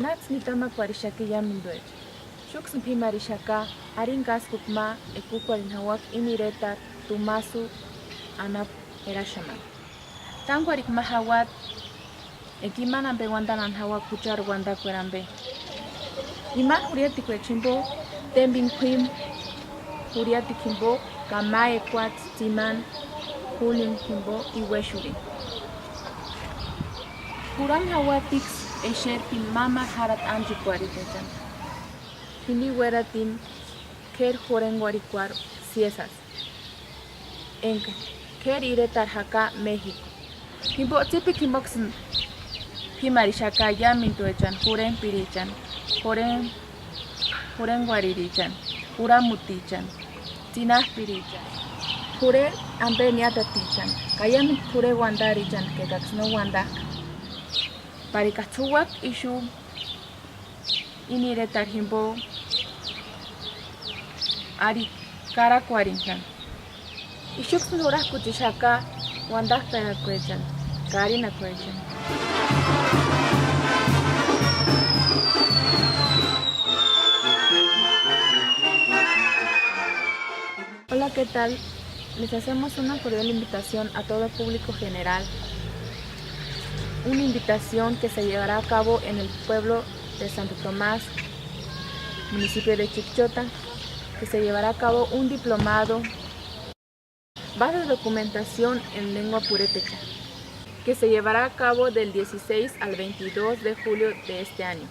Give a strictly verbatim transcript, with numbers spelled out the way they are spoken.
Náts'ï nitamakuarhixaka iámenduecha. Xúksïni p'ímarhixaka arhini káskukua ma ekukuarhini jauaka íni iretarhu Tumasu anapu Eraxamani. Tánkwarhikua ma jauati eka imani ampe uantanhani jauaka juchari uantakueri ampe. Imani jurhiatikuecha jimpo témpeni k'uímu jurhiatikua jimpo ka ma ekuats'ï tsimani Juliuni jimpo iuexurhini. Jurhani jauatiksï exerpini mámaru jarhati ánchekuarhitechani. Jini uératini k'éri jurhenkorhikuarhu siésasï, enka k'éri iretarhu jaka Méxiku. Jimpo tsípikua jimpoksïni p'ímarhixaka iámentuechani jurhentpirichani, jurhen-, jurhenkuarhirichani, jurhamutichani, tsinap'irichani, p'urhe ampe niátatichani ka iámentu p'urhe uantarichani ekaksï no uantak'a. Parikats'ï juuaka ixu íni iretarhu jimpo arhini karakuarhintani. Ixuksïni jurhakuchixaka uantap'erakuechani ka arhinakuechani. Hola, ¿qué tal? Les hacemos una cordial invitación a todo el público general. Una invitación que se llevará a cabo en el pueblo de Santo Tomás, municipio de Chiquichota, que se llevará a cabo un diplomado, base de documentación en lengua purépecha, que se llevará a cabo del dieciséis al veintidós de julio de este año.